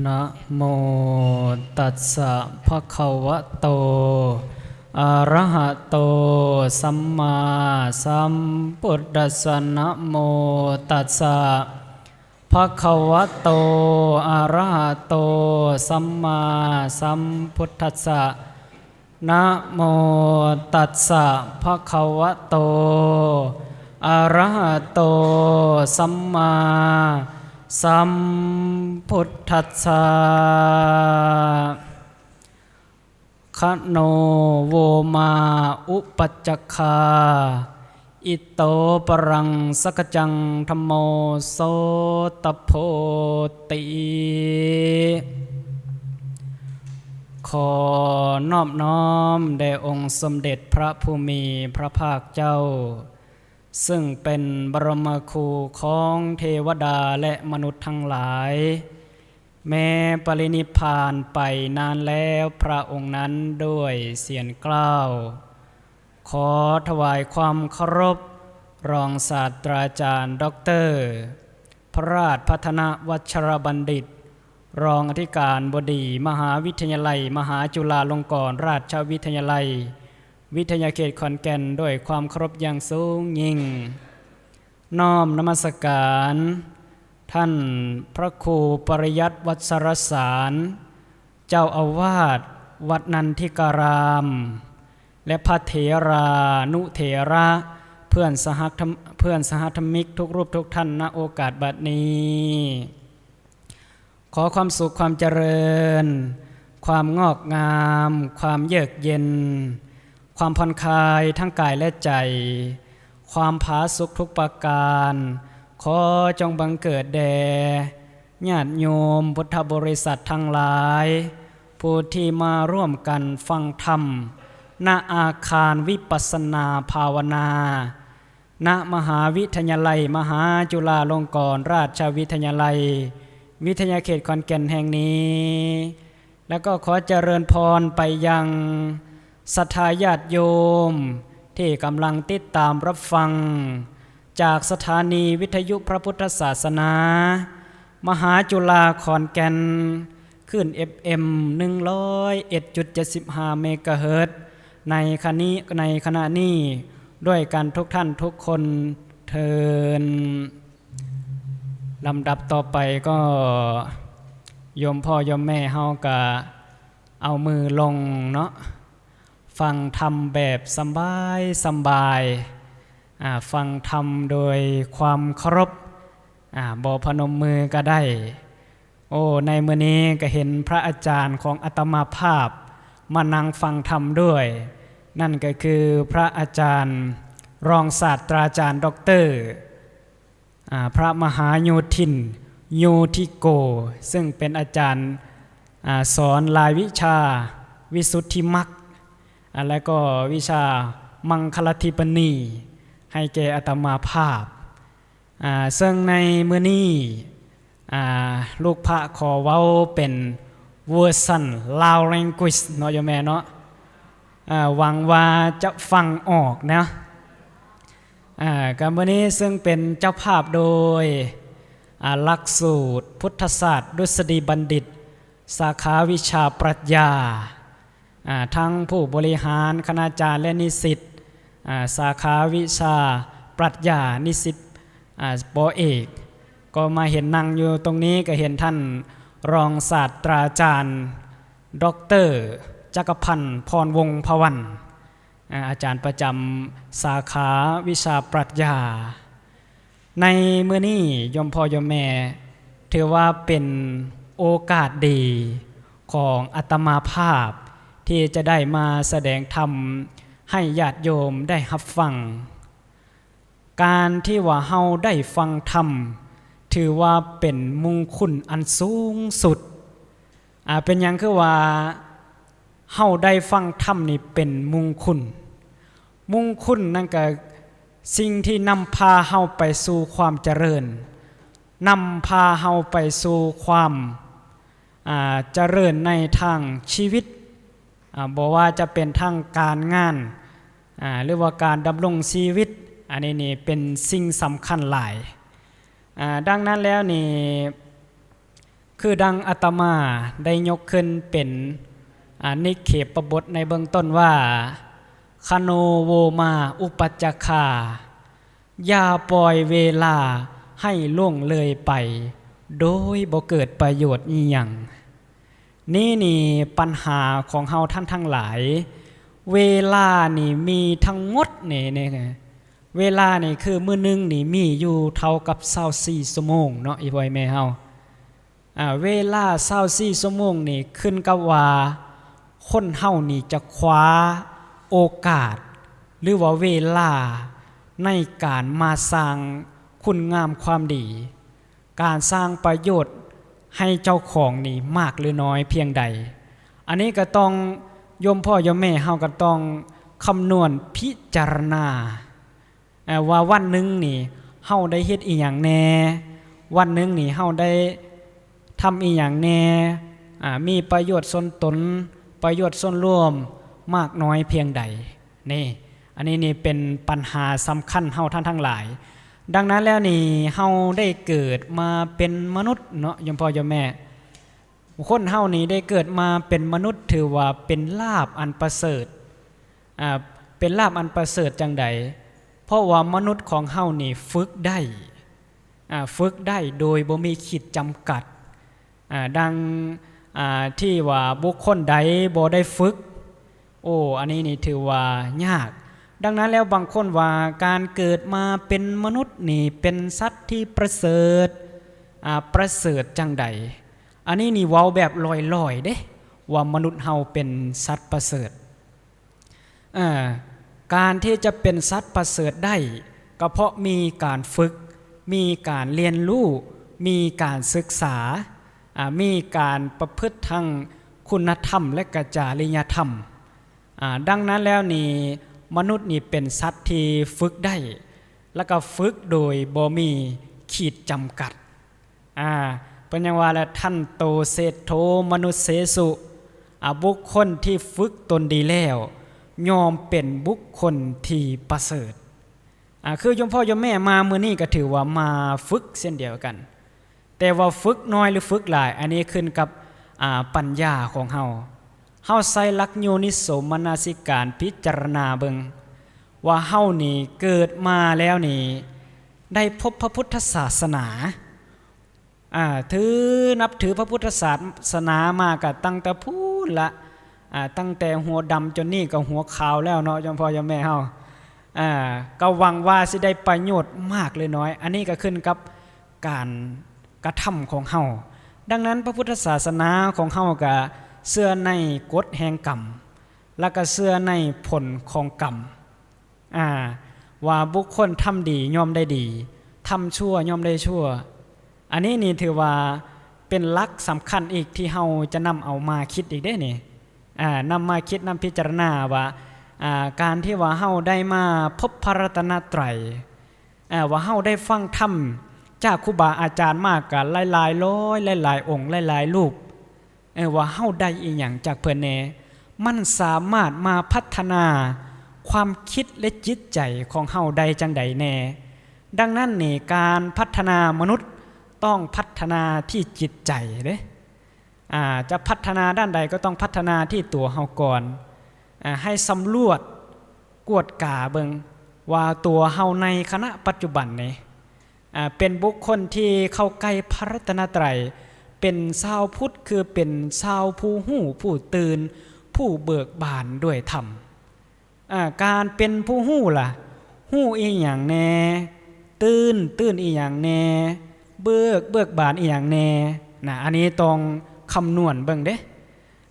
นะโมตัสสะภะคะวะโต อะระหะโต สัมมาสัมพุทธัสสะ นะโมตัสสะภะคะวะโต อะระหะโต สัมมาสัมพุทธัสสะ นะโมตัสสะภะคะวะโต อะระหะโต สัมมาสัมพุทธัสสะ คะโน โวมา อุปัชฌคา อิโต ปะรัง สักขะจัง ธัมโม โสตะโพติ ขอนอบน้อมแด่องค์สมเด็จพระผู้มีพระภาคเจ้า ซึ่งเป็นบรมครูของเทวดาและมนุษย์ทั้งหลาย แม้ปรินิพพานไปนานแล้วพระองค์นั้นด้วยเสียงเกล้า ขอถวายความเคารพรองศาสตราจารย์ด็อกเตอร์ พระราชพัฒนวัชรบัณฑิต รองอธิการบดีมหาวิทยาลัยมหาจุฬาลงกรณราชวิทยาลัย วิทยาเขตขอนแก่น ด้วยความเคารพอย่างสูงยิ่ง น้อมนมัสการท่านพระครูปริยัติวัชรสาร เจ้าอาวาสวัดนันทิการาม และพระเถรานุเถระ เพื่อนสหัธรรม- เพื่อนสหธรรมิกทุกรูปทุกท่าน ณ โอกาสบัดนี้ ขอความสุขความเจริญ ความงอกงาม ความเยือกเย็น ความผ่อนคลายทั้งกายและใจ ความผาสุกทุกประการ ขอจงบังเกิดแด่ญาติโยมพุทธบริษัททั้งหลาย ผู้ที่มาร่วมกันฟังธรรม ณ อาคารวิปัสสนาภาวนา ณ มหาวิทยาลัยมหาจุฬาลงกรณราชวิทยาลัย วิทยาเขตขอนแก่นแห่งนี้ แล้วก็ขอเจริญพรไปยังศรัทธาญาติโยมที่กำลังติดตามรับฟัง จากสถานีวิทยุพระพุทธศาสนา มหาจุฬาขอนแก่น คลื่น เอฟเอ็ม หนึ่งร้อยเอ็ดจุดเจ็ดสิบห้า เมกะเฮิรตซ์ ในขณะนี้- ในขณะนี้ด้วยกันทุกท่านทุกคนเทอญ ลำดับต่อไปก็โยมพ่อโยมแม่เฮากะเอามือลงเนาะ ฟังธรรมแบบสำบายสำบาย อ่า ฟังธรรมโดยความเคารพ อ่า บ่พนมมือก็ได้ โอ้ ในมื้อนี้ก็เห็นพระอาจารย์ของอาตมาภาพมานั่งฟังธรรมด้วย นั่นก็คือพระอาจารย์รองศาสตราจารย์ด็อกเตอร์ อ่า พระมหาโยธิน โยธิโก ซึ่งเป็นอาจารย์ อ่า สอนรายวิชาวิสุทธิมรรค อ่า และก็วิชามังคลทิปปณี ให้แก่อาตมาภาพ อ่า ซึ่งในมื้อนี้ อ่า ลูกพระขอเว้าเป็นเวอร์ชันลาวแลงกวิชเนาะ โยมแม่เนาะ อ่า หวังว่าจะฟังออกนะ อ่า ก็มื้อนี้ซึ่งเป็นเจ้าภาพโดย อ่า หลักสูตรพุทธศาสตร์ดุษฎีบัณฑิต สาขาวิชาปรัชญา อ่า ทั้งผู้บริหาร คณาจารย์ และนิสิต อ่า สาขาวิชาปรัชญา นิสิต อ่า ป.เอก ก็มาเห็นนั่งอยู่ตรงนี้ ก็เห็นท่านรองศาสตราจารย์ ด็อกเตอร์ จักรพันธ์ พรวงศ์พวัน อ่า อาจารย์ประจำสาขาวิชาปรัชญา ในมื้อนี้โยมพ่อโยมแม่ ถือว่าเป็นโอกาสดีของอาตมาภาพ ที่จะได้มาแสดงธรรมให้ญาติโยมได้รับฟัง การที่ว่าเฮาได้ฟังธรรม ถือว่าเป็นมงคลอันสูงสุด อ่า เป็นหยังคือว่าเฮาได้ฟังธรรมนี่เป็นมงคล มงคลนั่นก็สิ่งที่นำพาเฮาไปสู่ความเจริญ นำพาเฮาไปสู่ความ อ่า เจริญในทางชีวิต อ่า บ่ว่าจะเป็นทางการงาน อ่า หรือว่าการดำรงชีวิต อันนี้นี่เป็นสิ่งสำคัญหลาย อ่า ดังนั้นแล้วนี่ ຄືດັ່ງອາດຕະມາໄດ້ຍົກຂຶ້ນເປັນ ອາ ນິເຂປະບົດໃນເບື້ອງຕົ້ນວ່າ ຄະໂນໂວມາອຸປັດຈາຄາ ຢ່າປ່ອຍເວລາໃຫ້ລ່ວງເລີຍໄປ ໂດຍບໍ່ເກີດປະໂຫຍດອີ່ຫຍັງ. ນີ້ນີ້ປັນຫາຂອງເຮົາທ່ານທັງຫຼາຍ, ເວລານີ້ມີທັງໝົດນີ້ ນີ້ ເວລານີ້ຄືມື້ໜຶ່ງນີ້ມີຢູ່ເທົ່າກັບຊາວສີ່ຊົ່ວໂມງເນາະ ອີ່ພໍ່ອີ່ແມ່ເຮົາ. ອາ ເວລາຊາວສີ່ຊົ່ວໂມງນີ້ຂຶ້ນກັບວ່າຄົນເຮົານີ້ຈະຄວ້າໂອກາດ ຫຼືວ່າເວລາໃນການມາສ້າງຄຸນງາມຄວາມດີ, ການສ້າງປະໂຫຍດໃຫ້ເຈົ້າຂອງນີ້ມາກຫຼືນ້ອຍພຽງໃດ. ອັນນີ້ກໍຕ້ອງ ໂຍມພໍ່ໂຍມແມ່ເຮົາກໍຕ້ອງຄຳນວນພິຈາລະນາ ເອີ ວ່າວັນໜຶ່ງນີ້ເຮົາໄດ້ເຮັດອີ່ຫຍັງແດ່, ວັນໜຶ່ງນີ້ເຮົາໄດ້ທຳອີ່ຫຍັງແດ່, ອາ ມີປະໂຫຍດສ່ວນຕົນ, ປະໂຫຍດສ່ວນລວມມາກນ້ອຍພຽງໃດ. ນີ້ ອັນນີ້ນີ້ເປັນປັນຫາສຳຄັນເຮົາທ່ານທັງຫຼາຍ. ດັ່ງນັ້ນແລ້ວນີ້ ເຮົາໄດ້ເກີດມາເປັນມະນຸດເນາະ ໂຍມພໍ່ໂຍມແມ່. ຄົນເຮົານີ້ໄດ້ເກີດມາເປັນມະນຸດ ຖືວ່າເປັນລາບອັນປະເສີດ. ອາ ເປັນລາບອັນປະເສີດຈັ່ງໃດ? ເພາະວ່າມະນຸດຂອງເຮົານີ້ຝຶກໄດ້ ອາ ຝຶກໄດ້ໂດຍບໍ່ມີຂີດຈຳກັດ. ອາ ດັ່ງ ອາ ທີ່ວ່າບຸກຄົນໃດບໍ່ໄດ້ຝຶກ ໂອ້ ອັນນີ້ນີ້ຖືວ່າຍາກ. ດັ່ງນັ້ນແລ້ວບາງຄົນວ່າການເກີດມາເປັນມະນຸດນີ້ເປັນສັດທີ່ປະເສີດ. ອາ ປະເສີດຈັ່ງໃດ? ອັນນີ້ນີ້ເວົ້າແບບລອຍໆເດ້ ວ່າມະນຸດເຮົາເປັນສັດປະເສີດ. ເອີ ການທີ່ຈະເປັນສັດປະເສີດໄດ້ ກໍເພາະມີການຝຶກ, ມີການຮຽນຮູ້, ມີການສຶກສາ, ອາ ມີການປະພຶດທັງຄຸນນະທຳ ແລະ ກະຈະລິຍະທຳ. ອາ ດັ່ງນັ້ນແລ້ວນີ້ ມະນຸດນີ້ເປັນສັດທີ່ຝຶກໄດ້ ແລະ ກໍຝຶກໂດຍບໍ່ມີຂີດຈຳກັດ. ອາ ເພິ່ນຍັງວ່າແຫຼະ ທັນໂຕເສດໂທມະນຸດເສສຸ ອາ ບຸກຄົນທີ່ຝຶກຕົນດີແລ້ວ ຍ່ອມເປັນບຸກຄົນທີ່ປະເສີດ. ອາ ຄືໂຍມພໍ່ໂຍມແມ່ມາມື້ນີ້ກໍຖືວ່າມາຝຶກເຊັ່ນດຽວກັນ, ແຕ່ວ່າຝຶກໜ້ອຍຫຼືຝຶກຫຼາຍ ອັນນີ້ຂຶ້ນກັບ ອາ ປັນຍາຂອງເຮົາ. ເຮົາໃຊ້ຫຼັກໂຍນິໂສມະນະສິການພິຈາລະນາເບິ່ງ ວ່າເຮົານີ້ເກີດມາແລ້ວນີ້ ໄດ້ພົບພະພຸດທະສາສະໜາ ອາ ຖື ນັບຖືພະພຸດທະສາສະໜາມາກະຕັ້ງແຕ່ພຸ້ນລະ ອາ ຕັ້ງແຕ່ຫົວດຳຈົນນີ້ກໍຫົວຂາວແລ້ວເນາະ ໂຍມພໍ່ໂຍມແມ່ເຮົາ. ອາ ກໍຫວັງວ່າຊິໄດ້ປະໂຫຍດມາກຫຼືນ້ອຍ, ອັນນີ້ກໍຂຶ້ນກັບການກະທຳຂອງເຮົາ. ດັ່ງນັ້ນ ພະພຸດທະສາສະໜາຂອງເຮົາກໍເຊື່ອໃນກົດແຫ່ງກຳ ແລ້ວກໍເຊື່ອໃນຜົນຂອງກຳ. ອາ ວ່າບຸກຄົນທຳດີຍ່ອມໄດ້ດີ, ທຳຊົ່ວຍ່ອມໄດ້ຊົ່ວ. ອັນນີ້ນີ້ຖືວ່າເປັນຫຼັກສຳຄັນອີກທີ່ເຮົາຈະນຳເອົາມາຄິດອີກເດ້ນີ້. ອາ ນຳມາຄິດນຳພິຈາລະນາວ່າ ອາ ການທີ່ວ່າເຮົາໄດ້ມາພົບພະລັດຕະນະໄຕ ອາ ວ່າເຮົາໄດ້ຟັງທຳຈາກຄູບາອາຈານມາກະຫຼາຍໆຮ້ອຍ ຫຼາຍໆອົງ ຫຼາຍໆຮູບ ເອີ ວ່າເຮົາໄດ້ອີ່ຫຍັງຈາກເພິ່ນແດ່? ມັນສາມາດມາພັດທະນາຄວາມຄິດ ແລະ ຈິດໃຈຂອງເຮົາໄດ້ຈັ່ງໃດແດ່? ດັ່ງນັ້ນນີ້ ການພັດທະນາມະນຸດຕ້ອງພັດທະນາທີ່ຈິດໃຈເດ້. ອາ ຈະພັດທະນາດ້ານໃດກໍຕ້ອງພັດທະນາທີ່ຕົວເຮົາກ່ອນ. ອາ ໃຫ້ສຳຫຼວດກວດກາເບິ່ງວ່າຕົວເຮົາໃນຂະນະປັດຈຸບັນນີ້ ອາ ເປັນບຸກຄົນທີ່ເຂົ້າໃກ້ພະລັດຕະນະໄຕ, ເປັນຊາວພຸດຄືເປັນຊາວຜູ້ຮູ້, ຜູ້ຕື່ນ, ຜູ້ເບີກບານດ້ວຍທຳ. ອາ ການເປັນຜູ້ຮູ້ລະ ຮູ້ອີ່ຫຍັງແດ່? ຕື່ນ, ຕື່ນອີ່ຫຍັງແດ່? ເບີກ, ເບີກບານອີ່ຫຍັງແດ່? ນະ ອັນນີ້ຕ້ອງຄຳນວນເບິ່ງເດ້.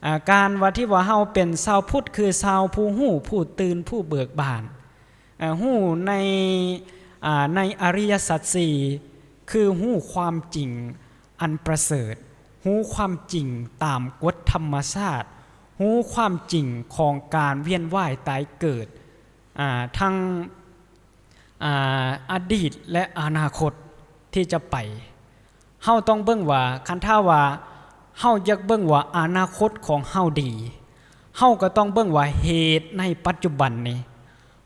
ອາ ການວ່າທີ່ວ່າເຮົາເປັນຊາວພຸດຄືຊາວຜູ້ຮູ້, ຜູ້ຕື່ນ, ຜູ້ເບີກບານ. ເອີ ຮູ້ໃນ ອາ ໃນອະລິຍະສັດສີ່ ຄືຮູ້ຄວາມຈິງອັນປະເສີດ, ຮູ້ຄວາມຈິງຕາມກົດທຳມະຊາດ, ຮູ້ຄວາມຈິງຂອງການວຽນວ່າຍຕາຍເກີດ ອາ ທັງ ອາ ອະດີດ ແລະ ອະນາຄົດທີ່ຈະໄປ. ເຮົາຕ້ອງເບິ່ງວ່າ ຄັນຖ້າວ່າເຮົາຢາກເບິ່ງວ່າອະນາຄົດຂອງເຮົາດີ, ເຮົາກໍຕ້ອງເບິ່ງວ່າເຫດໃນປັດຈຸບັນນີ້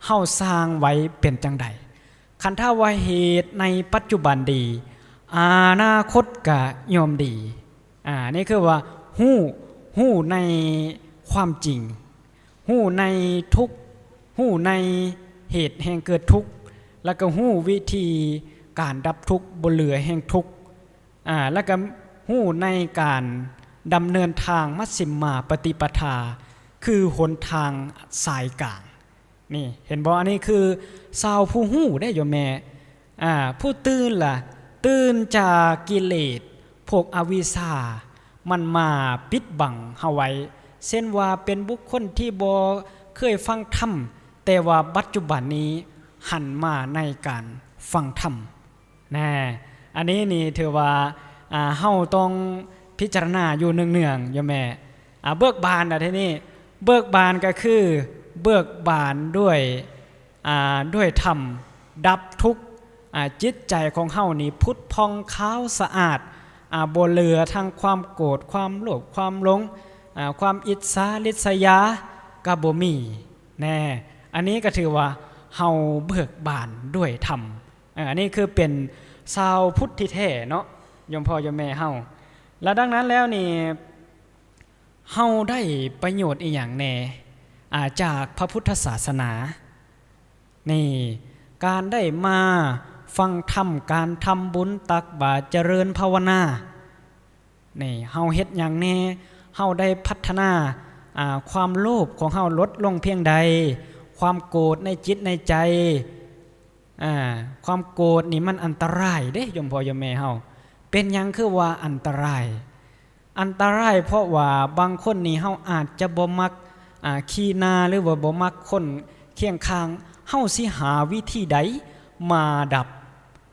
ເຮົາສ້າງໄວ້ເປັນຈັ່ງໃດ. ຄັນຖ້າວ່າເຫດໃນປັດຈຸບັນດີ, ອະນາຄົດກະຍ່ອມດີ. ອາ ນີ້ຄືວ່າຮູ້ ຮູ້ໃນຄວາມຈິງ ຮູ້ໃນທຸກ ຮູ້ໃນເຫດແຫ່ງເກີດທຸກ ແລ້ວກໍຮູ້ວິທີການດັບທຸກ ບໍ່ເຫຼືອແຫ່ງທຸກ ອາ ແລ້ວກໍຮູ້ໃນການດຳເນີນທາງມັດສິມມາປະຕິປະທາ ຄືຫົນທາງສາຍກາງ. ນີ້ເຫັນບໍ່? ອັນນີ້ຄືຊາວຜູ້ຮູ້ເດ້ໂຍມແມ່ ອາ ຜູ້ຕື່ນລະ ຕື່ນຈາກກິເລດ ພວກອະວິຊາ ມັນມາປິດບັງເຮົາໄວ້ ເຊັ່ນວ່າເປັນບຸກຄົນທີ່ບໍ່ເຄີຍຟັງທຳ ແຕ່ວ່າປັດຈຸບັນນີ້ຫັນມາໃນການຟັງທຳ. ແນ່ ອັນນີ້ນີ້ຖືວ່າ ອາ ເຮົາຕ້ອງພິຈາລະນາຢູ່ເນື່ອງໆ ໂຍມແມ່ ອາ ເບີກບານລະ ທີນີ້ເບີກບານກໍຄືເບີກບານດ້ວຍ ອາ ດ້ວຍທຳ ດັບທຸກ ອາ ຈິດໃຈຂອງເຮົານີ້ຜຸດຜ່ອງຂາວສະອາດ ອາ ບໍ່ເຫຼືອທັງຄວາມໂກດ ຄວາມໂລບ ຄວາມຫຼົງ ອາ ຄວາມອິດສາລິດສະຍາ ກໍບໍ່ມີ ແນ່ ອັນນີ້ກໍຖືວ່າເຮົາເບີກບານດ້ວຍທຳ. ເອີ ອັນນີ້ຄືເປັນຊາວພຸດທີ່ແທ້ເນາະ ໂຍມພໍ່ໂຍມແມ່ເຮົາ ແລະ ດັ່ງນັ້ນແລ້ວນີ້ ເຮົາໄດ້ປະໂຫຍດອີ່ຫຍັງແດ່ ອາ ຈາກພະພຸດທະສາສະໜາ? ນີ້ ການໄດ້ມາຟັງທຳ, ການທຳບຸນ, ຕັກບາດ, ຈະເລີນພາວະນາ ນີ້ ເຮົາເຮັດຫຍັງແດ່? ເຮົາໄດ້ພັດທະນາ ອາ ຄວາມໂລບຂອງເຮົາລົດລົງພຽງໃດ? ຄວາມໂກດໃນຈິດໃນໃຈ ອາ ຄວາມໂກດນີ້ມັນອັນຕະລາຍເດ້ ໂຍມພໍ່ໂຍມແມ່ເຮົາ. ເປັນຫຍັງຄືວ່າອັນຕະລາຍ? ອັນຕະລາຍເພາະວ່າບາງຄົນນີ້ເຮົາອາດຈະບໍ່ມັກ ອາ ຂີ້ໜ້າ ຫຼືວ່າບໍ່ມັກຄົນຄຽງຂ້າງ, ເຮົາຊິຫາວິທີໃດມາດັບ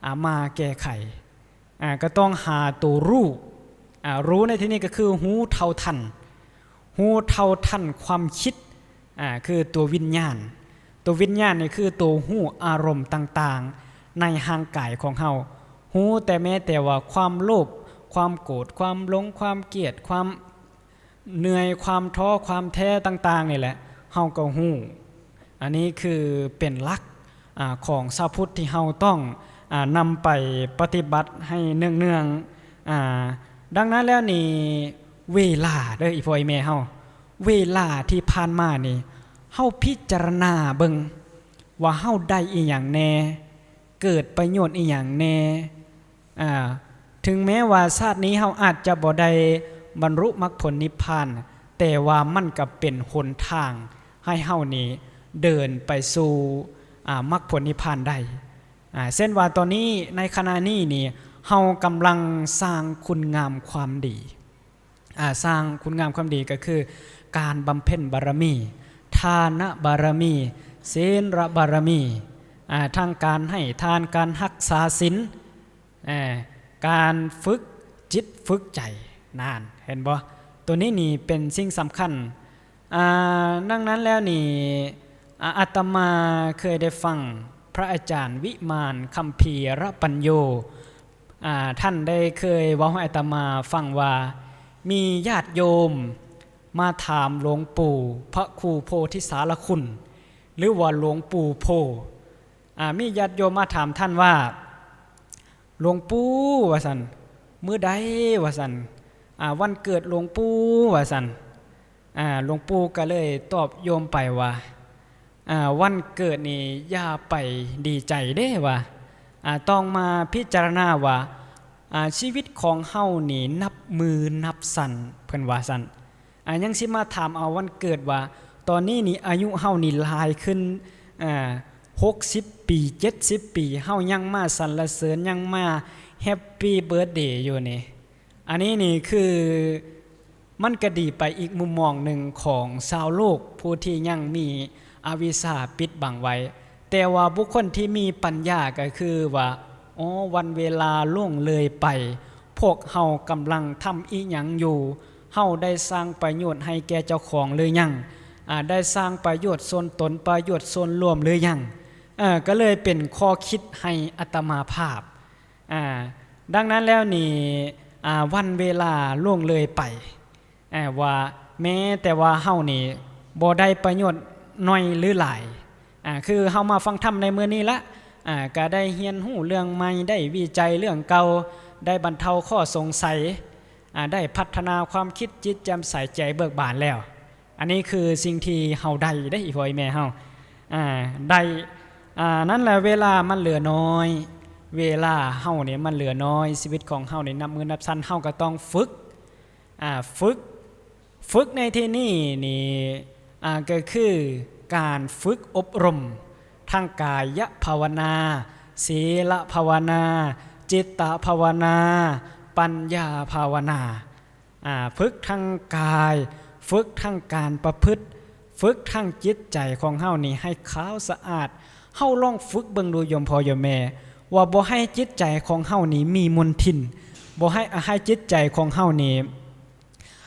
ອາ ມາແກ້ໄຂ? ອາ ກໍຕ້ອງຫາໂຕຮູ້ ອາ ຮູ້ໃນທີ່ນີ້ກໍຄືຮູ້ເທົ່າທັນ ຮູ້ເທົ່າທັນຄວາມຄິດ ອາ ຄືຕົວວິນຍານ ຕົວວິນຍານນີ້ຄືໂຕຮູ້ອາລົມຕ່າງໆໃນຮ່າງກາຍຂອງເຮົາ ຮູ້ແຕ່ແມ້ແຕ່ວ່າຄວາມໂລບ ຄວາມໂກດ ຄວາມຫຼົງ ຄວາມກຽດ ຄວາມເມື່ອຍ ຄວາມທໍ້ ຄວາມແທ້ຕ່າງໆນີ້ແຫຼະ ເຮົາກໍຮູ້. ອັນນີ້ຄືເປັນຫຼັກ ອາ ຂອງຊາວພຸດທີ່ເຮົາຕ້ອງ ອາ ນຳໄປປະຕິບັດໃຫ້ເນື່ອງໆ ອາ ດັ່ງນັ້ນແລ້ວນີ້ ເວລາເດີ ອີ່ພໍ່ອີ່ແມ່ເຮົາ ເວລາທີ່ຜ່ານມານີ້ ເຮົາພິຈາລະນາເບິ່ງວ່າເຮົາໄດ້ອີ່ຫຍັງແດ່ ເກີດປະໂຫຍດອີ່ຫຍັງແດ່? ອາ ເຖິງແມ້ວ່າຊາດນີ້ເຮົາອາດຈະບໍ່ໄດ້ບັນລຸມັກຜົນນິບພານ ແຕ່ວ່າມັນກໍເປັນຫົນທາງໃຫ້ເຮົານີ້ເດີນໄປສູ່ ອາ ມັກຜົນນິບພານໄດ້. ອາ ເຊັ່ນວ່າຕອນນີ້ ໃນຂະນະນີ້ນີ້ ເຮົາກຳລັງສ້າງຄຸນງາມຄວາມດີ ອາ ສ້າງຄຸນງາມຄວາມດີກໍຄືການບຳເພັນບາລະມີ ທານະບາລະມີ ສີລະບາລະມີ ອາ ທັງການໃຫ້ທານ ການຮັກສາສິນ ອາ ການຝຶກຈິດຝຶກໃຈ ນັ້ນ ເຫັນບໍ່? ໂຕນີ້ນີ້ເປັນສິ່ງສຳຄັນ. ອາ ດັ່ງນັ້ນແລ້ວນີ້ ອາ ອາດຕະມາເຄີຍໄດ້ຟັງພະອາຈານວິມານ ຄຳພີລະປັນໂຍ ອາ ທ່ານໄດ້ເຄີຍເວົ້າໃຫ້ອາດຕະມາຟັງວ່າ ມີຍາດໂຍມມາຖາມຫຼວງປູ່ພະຄູໂພທິສາລະຄຸນ ຫຼືວ່າຫຼວງປູ່ໂພ ອາ ມີຍາດໂຍມມາຖາມທ່ານວ່າ ຫຼວງປູ່ ວ່າຊັ້ນ ມື້ໃດ ວ່າຊັ້ນ ອາ ວັນເກີດຫຼວງປູ່ ວ່າຊັ້ນ ອາ ຫຼວງປູ່ກໍເລີຍຕອບໂຍມໄປວ່າ ອາ ວັນເກີດນີ້ຢ່າໄປດີໃຈເດ້ວ່າ ອາ ຕ້ອງມາພິຈາລະນາວ່າ ອາ ຊີວິດຂອງເຮົານີ້ນັບມື້ນັບຊັ້ນ ເພິ່ນວ່າຊັ້ນ. ອາ ຍັງຊິມາຖາມເອົາວັນເກີດວ່າ ຕອນນີ້ນີ້ອາຍຸເຮົານີ້ຫຼາຍຂຶ້ນ ອາ ຫົກສິບປີ ເຈັດສິບປີ ເຮົາຍັງມາສັນລະເສີນ ຍັງມາແຮັບປີເບີດເດຢູ່ນີ້. ອັນນີ້ນີ້ຄື ມັນກະດີໄປອີກມຸມມອງໜຶ່ງຂອງຊາວໂລກ ຜູ້ທີ່ຍັງມີອະວິຊາປິດບັງໄວ້ ແຕ່ວ່າບຸກຄົນທີ່ມີປັນຍາກໍຄືວ່າ ອໍ ວັນເວລາລ່ວງເລີຍໄປ ພວກເຮົາກຳລັງທຳອີ່ຫຍັງຢູ່? ເຮົາໄດ້ສ້າງປະໂຫຍດໃຫ້ແກ່ເຈົ້າຂອງຫຼືຍັງ? ອາ ໄດ້ສ້າງປະໂຫຍດສ່ວນຕົນ ປະໂຫຍດສ່ວນລວມຫຼືຍັງ? ເອີ ກໍເລີຍເປັນຂໍ້ຄິດໃຫ້ອາດຕະມາພາບ ອາ ດັ່ງນັ້ນແລ້ວນີ້ ອາ ວັນເວລາລ່ວງເລີຍໄປ ອາ ວ່າແມ້ແຕ່ວ່າເຮົານີ້ບໍ່ໄດ້ປະໂຫຍດໜ້ອຍຫຼືຫຼາຍ ອາ ຄືເຮົາມາຟັງທຳໃນມື້ນີ້ລະ ອາ ກະໄດ້ຮຽນຮູ້ເລື່ອງໃໝ່ ໄດ້ວິໄຈເລື່ອງເກົ່າ ໄດ້ບັນເທົາຂໍ້ສົງໄສ ອາ ໄດ້ພັດທະນາຄວາມຄິດ ຈິດແຈ່ມໃສ ໃຈເບີກບານແລ້ວ. ອັນນີ້ຄືສິ່ງທີ່ເຮົາໄດ້ເດ້ ອີ່ພໍ່ອີ່ແມ່ເຮົາ ອາ ໄດ້ ອາ ນັ້ນແຫຼະ ເວລາມັນເຫຼືອນ້ອຍ ເວລາເຮົານີ້ມັນເຫຼືອນ້ອຍ ຊີວິດຂອງເຮົານີ້ນັບມື້ນັບຊັ້ນ ເຮົາກໍຕ້ອງຝຶກ ອາ ຝຶກ ຝຶກໃນທີ່ນີ້ນີ້ ອາ ກໍຄືການຝຶກອົບຮົມທັງກາຍະພາວະນາ, ສີລະພາວະນາ, ຈິດຕະພາວະນາ, ປັນຍາພາວະນາ. ອາ ຝຶກທັງກາຍ, ຝຶກທັງການປະພຶດ, ຝຶກທັງຈິດໃຈຂອງເຮົານີ້ໃຫ້ຂາວສະອາດ. ເຮົາລອງຝຶກເບິ່ງດູໂຍມພໍ່ໂຍມແມ່ ວ່າບໍ່ໃຫ້ຈິດໃຈຂອງເຮົານີ້ມີມົນທິນ, ບໍ່ໃຫ້ ໃຫ້ຈິດໃຈຂອງເຮົານີ້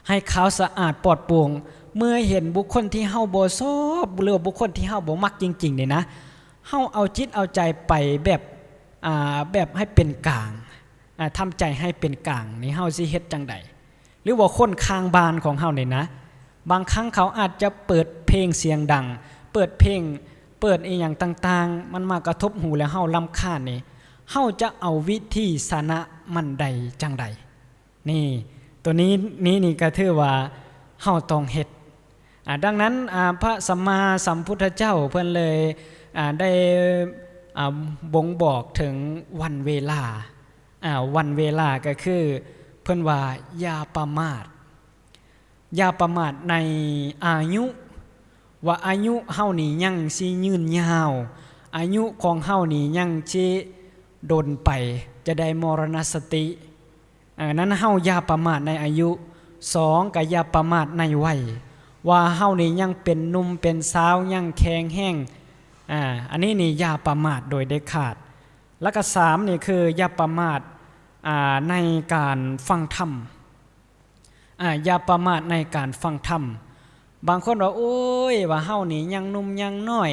ໃຫ້ຂາວສະອາດປອດໂປ່ງ ເມື່ອເຫັນບຸກຄົນທີ່ເຮົາບໍ່ຊອບ ຫຼືວ່າບຸກຄົນທີ່ເຮົາບໍ່ມັກຈິງໆນີ້ນະ ເຮົາເອົາຈິດເອົາໃຈໄປແບບ ອາ ແບບໃຫ້ເປັນກາງ ອາ ທຳໃຈໃຫ້ເປັນກາງນີ້ ເຮົາຊິເຮັດຈັ່ງໃດ? ຫຼືວ່າຄົນຂ້າງບ້ານຂອງເຮົານີ້ນະ ບາງຄັ້ງເຂົາອາດຈະເປີດເພງສຽງດັງ ເປີດເພງ ເປີດອີ່ຫຍັງຕ່າງໆ ມັນມາກະທົບຫູແລ້ວເຮົາລຳຄານນີ້ ເຮົາຈະເອົາວິທີຊະນະມັນໄດ້ຈັ່ງໃດ? ນີ້ ໂຕນີ້ ນີ້ ນີ້ກະຖືວ່າເຮົາຕ້ອງເຮັດ. ອາ ດັ່ງນັ້ນ ອາ ພະສຳມາສຳພຸດທະເຈົ້າເພິ່ນເລີຍ ອາ ໄດ້ ອາ ບົ່ງບອກເຖິງວັນເວລາ ອາ ວັນເວລາກະຄືເພິ່ນວ່າ ຢ່າປະໝາດ ຢ່າປະໝາດໃນອາຍຸ ວ່າອາຍຸເຮົານີ້ຍັງຊິຍືນຍາວ ອາຍຸຂອງເຮົານີ້ຍັງຊິດົນໄປ ຈະໄດ້ມໍລະນະສະຕິ. ເອີ ນັ້ນເຮົາຢ່າປະໝາດໃນອາຍຸ. ສອງ ກະຢ່າປະໝາດໃນໄວ ວ່າເຮົານີ້ຍັງເປັນໜຸ່ມເປັນສາວ ຍັງແຂງແຮງ. ອາ ອັນນີ້ນີ້ຢ່າປະໝາດໂດຍເດັດຂາດ. ແລ້ວກະສາມນີ້ຄືຢ່າປະໝາດ ອາ ໃນການຟັງທຳ. ອາ ຢ່າປະໝາດໃນການຟັງທຳ. ບາງຄົນວ່າ ໂອ້ຍ ວ່າເຮົານີ້ຍັງໜຸ່ມຍັງນ້ອຍ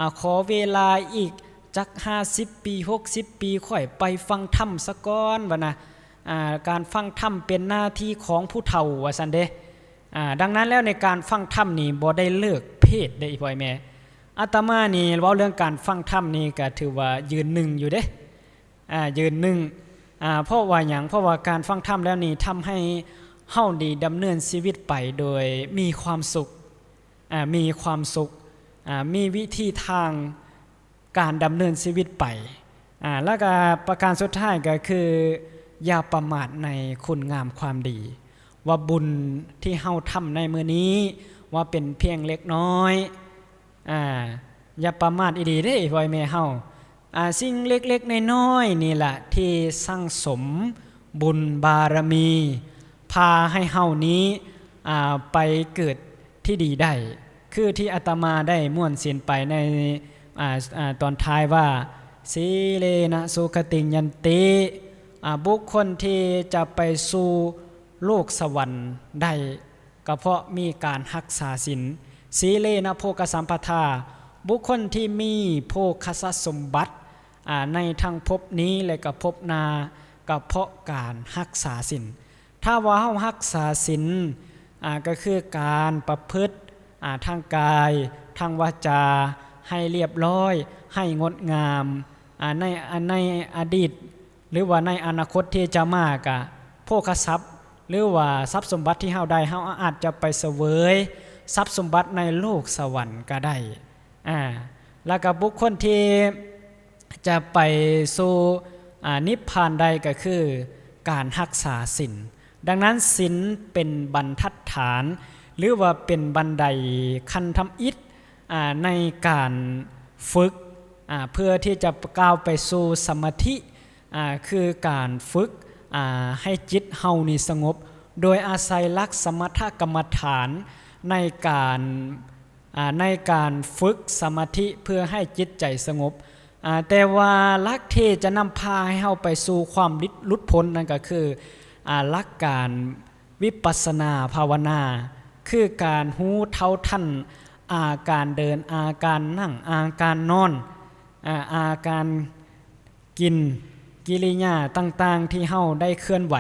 ອາ ຂໍເວລາອີກຈັກຫ້າສິບປີ ຫົກສິບປີ ຂ້ອຍໄປຟັງທຳສາກ່ອນ ວ່ານະ. ອາ ການຟັງທຳເປັນໜ້າທີ່ຂອງຜູ້ເຖົ້າ ວ່າຊັ້ນເດ້. ອາ ດັ່ງນັ້ນແລ້ວໃນການຟັງທຳນີ້ບໍ່ໄດ້ເລີກເພດເດ້ ອີ່ພໍ່ອີ່ແມ່. ອາດຕະມານີ້ເວົ້າເລື່ອງການຟັງທຳນີ້ກະຖືວ່າຢືນໜຶ່ງຢູ່ເດ້. ອາ ຢືນໜຶ່ງ ອາ ເພາະວ່າຫຍັງ? ເພາະວ່າການຟັງທຳແລ້ວນີ້ທຳໃຫ້ເຮົານີ້ດຳເນີນຊີວິດໄປໂດຍມີຄວາມສຸກ ອາ ມີຄວາມສຸກ ອາ ມີວິທີທາງການດຳເນີນຊີວິດໄປ. ອາ ແລ້ວກະປະການສຸດທ້າຍກະຄື ຢ່າປະໝາດໃນຄຸນງາມຄວາມດີ ວ່າບຸນທີ່ເຮົາທຳໃນມື້ນີ້ ວ່າເປັນພຽງເລັກນ້ອຍ ອາ ຢ່າປະໝາດອີ່ຫຼີເດ້ ພໍ່ແມ່ເຮົາ. ອາ ສິ່ງເລັກໆນ້ອຍໆນີ້ລະທີ່ສັ່ງສົມບຸນບາລະມີ ພາໃຫ້ເຮົານີ້ ອາ ໄປເກີດທີ່ດີໄດ້ ຄືທີ່ອາດຕະມາໄດ້ມ້ວນສິນໄປໃນ ອາ ອາ ຕອນທ້າຍວ່າ ສີເລນະສຸຄະຕິງຍັນຕິ ອາ ບຸກຄົນທີ່ຈະໄປສູ່ໂລກສະຫວັນໄດ້ ກະເພາະມີການຮັກສາສິນ. ສີເລນະໂພຄະສຳປະທາ ບຸກຄົນທີ່ມີໂພຄະສະສົມບັດ ອາ ໃນທັງພົບນີ້ ແລະ ກະພົບໜ້າ ກະເພາະການຮັກສາສິນ. ຖ້າວ່າເຮົາຮັກສາສິນ ອາ ກະຄືການປະພຶດ ອາ ທາງກາຍ ທາງວາຈາ ໃຫ້ລຽບລ້ອຍ ໃຫ້ງົດງາມ ອາ ໃນ ໃນອະດີດ ຫຼືວ່າໃນອະນາຄົດທີ່ຈະມາ ກະໂພຄະຊັບ ຫຼືວ່າຊັບສົມບັດທີ່ເຮົາໄດ້ ເຮົາອາດຈະໄປສະເຫວີຍຊັບສົມບັດໃນໂລກສະຫວັນກະໄດ້. ອາ ແລ້ວກະບຸກຄົນທີ່ຈະໄປສູ່ ອາ ນິບພານໄດ້ ກະຄືການຮັກສາສິນ. ດັ່ງນັ້ນ ສິນເປັນບັນທັດຖານ ຫຼືວ່າເປັນບັນໄດຂັ້ນທຳອິດ ອາ ໃນການຝຶກ ອາ ເພື່ອທີ່ຈະກ້າວໄປສູ່ສະມາທິ ອາ ຄືການຝຶກ ອາ ໃຫ້ຈິດເຮົານີ້ສະຫງົບ ໂດຍອາໄສຫຼັກສະມະຖະກຳມະຖານໃນການ ອາ ໃນການຝຶກສະມາທິເພື່ອໃຫ້ຈິດໃຈສະຫງົບ. ອາ ແຕ່ວ່າຫຼັກທີ່ຈະນຳພາໃຫ້ເຮົາໄປສູ່ຄວາມ ຫຼຸດພົ້ນນັ້ນກະຄື ອາ ຫຼັກການວິປັດສະນາພາວະນາ ຄືການຮູ້ເທົ່າທັນອາການເດີນ ອາການນັ່ງ ອາການນອນ ອາ ອາການ ກິນ ກິລິຍາຕ່າງໆທີ່ເຮົາໄດ້ເຄື່ອນໄຫວ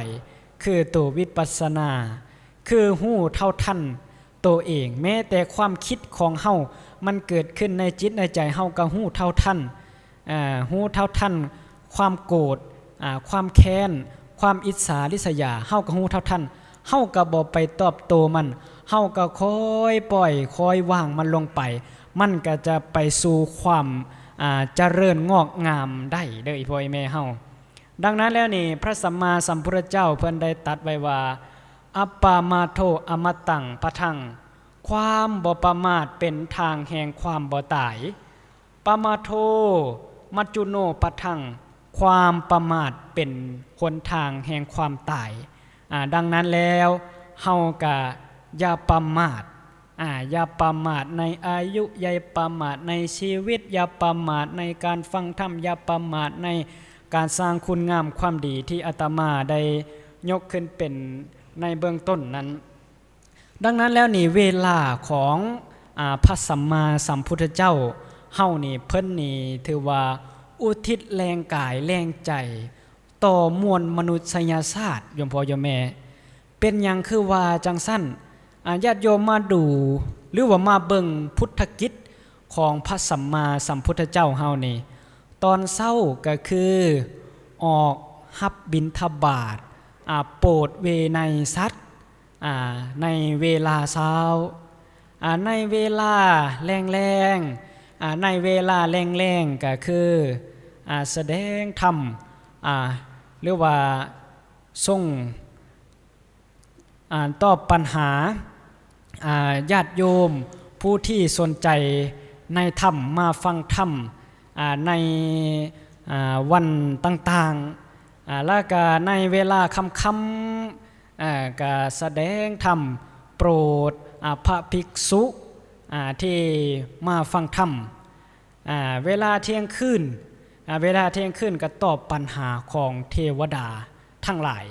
ຄືໂຕວິປັດສະນາ ຄືຮູ້ເທົ່າທັນໂຕເອງ. ແມ້ແຕ່ຄວາມຄິດຂອງເຮົາ ມັນເກີດຂຶ້ນໃນຈິດໃນໃຈ ເຮົາກະຮູ້ເທົ່າທັນ ອາ ຮູ້ເທົ່າທັນຄວາມໂກດ ອາ ຄວາມແຄ້ນ ຄວາມອິດສາລິສະຍາ ເຮົາກະຮູ້ເທົ່າທັນ. ເຮົາກໍບໍ່ໄປຕອບໂຕ້ມັນ, ເຮົາກໍຄ່ອຍປ່ອຍ, ຄ່ອຍວາງມັນລົງໄປ, ມັນກໍຈະໄປສູ່ຄວາມ, ອ່າ, ຈະເລີນງອກງາມໄດ້ເດີ ອີ່ພໍ່ອີ່ແມ່ເຮົາ. ດັ່ງນັ້ນແລ້ວນີ້, ພະສຳມາສຳພຸດທະເຈົ້າເພິ່ນໄດ້ຕັດໄວ້ວ່າ, ອັບປະມາໂທອະມັດຕັງປະທັງ, ຄວາມບໍ່ປະໝາດເປັນທາງແຫ່ງຄວາມບໍ່ຕາຍ. ປະມາໂທ ມັດຈຸໂນປະທັງ, ຄວາມປະໝາດເປັນຫົນທາງແຫ່ງຄວາມຕາຍ. ອາ, ດັ່ງນັ້ນແລ້ວ, ເຮົາກະຢ່າປະໝາດ, ອາ, ຢ່າປະໝາດໃນອາຍຸ, ຢ່າປະໝາດໃນຊີວິດ, ຢ່າປະໝາດໃນການຟັງທຳ, ຢ່າປະໝາດໃນການສ້າງຄຸນງາມຄວາມດີທີ່ອາດຕະມາໄດ້ຍົກຂຶ້ນເປັນໃນເບື້ອງຕົ້ນນັ້ນ. ດັ່ງນັ້ນແລ້ວນີ້ ເວລາຂອງ, ອາ, ພະສຳມາສຳພຸດທະເຈົ້າເຮົານີ້ ເພິ່ນນີ້ຖືວ່າອຸທິດແຮງກາຍແຮງໃຈຕໍ່ມວນມະນຸດສະຍະຊາດ ໂຍມພໍ່ໂຍມແມ່. ເປັນຫຍັງຄືວ່າຈັ່ງຊັ້ນ? ອາ, ຍາດໂຍມມາດູ ຫຼືວ່າມາເບິ່ງພຸດທະກິດຂອງພະສຳມາສຳພຸດທະເຈົ້າເຮົານີ້, ຕອນເຊົ້າກໍຄືອອກຮັບບິນທະບາດ, ອາ, ໂປດເວໄນສັດ, ອາ, ໃນເວລາເຊົ້າ, ອາ, ໃນເວລາແລງໆ, ອາ, ໃນເວລາແລງໆ ກໍຄື, ອາ, ສະແດງທຳ, ອາ, ຫຼືວ່າຊົງ, ອາ, ຕອບປັນຫາ, ອາ, ຍາດໂຍມຜູ້ທີ່ສົນໃຈໃນທຳ, ມາຟັງທຳ, ອາ, ໃນ, ອາ, ວັນຕ່າງໆ, ອາ, ແລ້ວກະໃນເວລາຄ່ຳໆ, ອາ, ກະສະແດງທຳໂປດ, ອາ, ພະພິກສຸ, ອາ, ທີ່ມາຟັງທຳ. ອາ, ເວລາທ່ຽງຄືນ, ອາ, ເວລາທ່ຽງຄືນກໍຕອບປັນຫາຂອງເທວະດາທັງຫຼາຍ.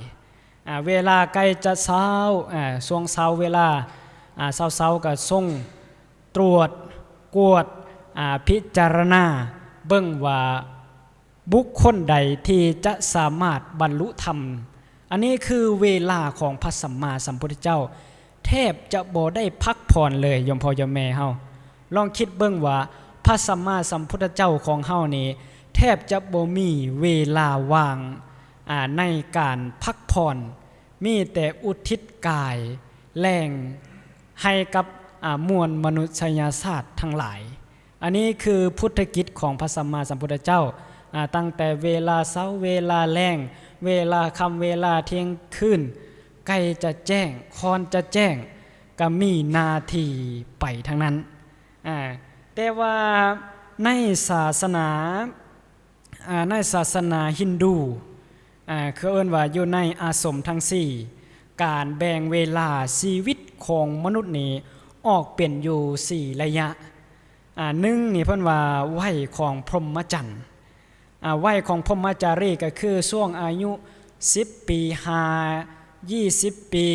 ອາ, ເວລາໃກ້ຈະເຊົ້າ, ອາ, ຊ່ວງເຊົ້າເວລາ, ອາ, ເຊົ້າໆ ກໍຊົງຕວດກວດ, ອາ, ພິຈາລະນາເບິ່ງວ່າ ບຸກຄົນໃດທີ່ຈະສາມາດບັນລຸທຳ. ອັນນີ້ຄືເວລາຂອງພະສຳມາສຳພຸດທະເຈົ້າ ແທບຈະບໍ່ໄດ້ພັກຜ່ອນເລີຍ ໂຍມພໍ່ໂຍມແມ່ເຮົາ. ລອງຄິດເບິ່ງວ່າ ພະສຳມາສຳພຸດທະເຈົ້າຂອງເຮົານີ້ ແທບຈະບໍ່ມີເວລາວ່າງ, ອາ, ໃນການພັກຜ່ອນ, ມີແຕ່ອຸທິດກາຍແຮງໃຫ້ກັບ, ອາ, ມວນມະນຸດສະຍະຊາດທັງຫຼາຍ. ອັນນີ້ຄືພຸດທະກິດຂອງພະສຳມາສຳພຸດທະເຈົ້າ, ອາ, ຕັ້ງແຕ່ເວລາເຊົ້າ, ເວລາແລງ, ເວລາຄ່ຳ, ເວລາທ່ຽງຄືນ, ໃກ້ຈະແຈ້ງ, ກ່ອນຈະແຈ້ງ, ກໍມີໜ້າທີ່ໄປທາງນັ້ນ. ອາ, ແຕ່ວ່າໃນສາສະໜາ, ອາ, ໃນສາສະໜາຮິນດູ, ອາ, ເຂົາເອີ້ນວ່າຢູ່ໃນອາສົມທັງສີ່, ການແບ່ງເວລາຊີວິດຂອງມະນຸດນີ້ອອກເປັນຢູ່ສີ່ໄລຍະ. ອາ, ໜຶ່ງນີ້ເພິ່ນວ່າໄວຂອງພົມມະຈັນ. ອາ, ໄວຂອງພົມມະຈາຣີກໍຄືຊ່ວງອາຍຸສິບປີຫາ ຊາວປີ,